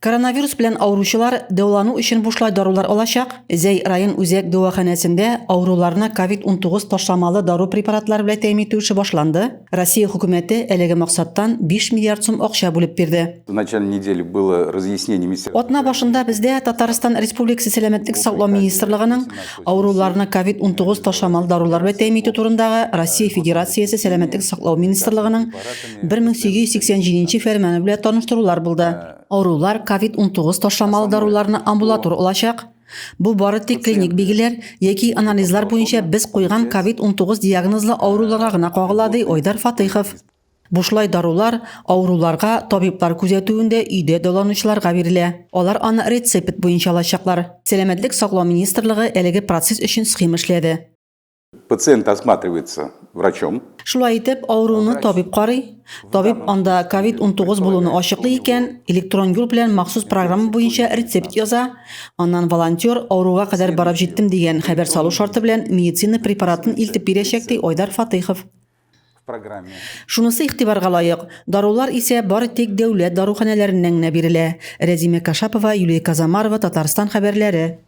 Коронавирус белән авыручылар дәвалану өчен бушлай дарулар алачак. Зәй район үзәк дәваханәсендә авыруларны ковид-19 ташламалы дару препаратлары белән тәэмин итү эше башланды. Россия хөкүмәте әлеге максаттан 5 миллиард сум акча бүлеп бирде. В начале недели было разъяснение Министерства Атна башында бездә Татарстан Республикасы Сәламәтлек саклау министрлыгының авыруларны ковид-19 ташламалы дарулар белән тәэмин итү турындагы Россия Федерациясе Сәламәтлек саклау министрлыгының 1887 нче фәрманы белән таныштырулар булды. Авырулар ковид-19 ташламалы даруларны амбулатор алачак. Бу бары тик клиник билгеләр яки анализлар буенча без куйган ковид-19 диагнозлы авыруларга гына кагыла, ди Айдар Фатыйхов. Бушлай дарулар авыруларга табиблар күзәтүендә өйдә дәваланучыларга бирелә. Алар аны рецепт буенча алачаклар. Сәламәтлек саклау министрлыгы әлеге процесс өчен схема эшләде. Пациент осматривается врачом. Шулай итеп, авыруны табиб карый. Табиб анда ковид-19 булуны ачыклый икән, электрон юл белән махсус программа буенча рецепт яза. Аннан волонтер авыруга кадәр барып җиттем дигән хәбәр салу шарты белән медицина препаратын илтеп бирәчәк, ди Айдар Фатыйхов. Шунысы игътибарга лаек, дарулар исә бары тик дәүләт даруханәләреннән генә бирелә. Рәзимә Кашапова, Юлия Казамарова, Татарстан хәбәрләре.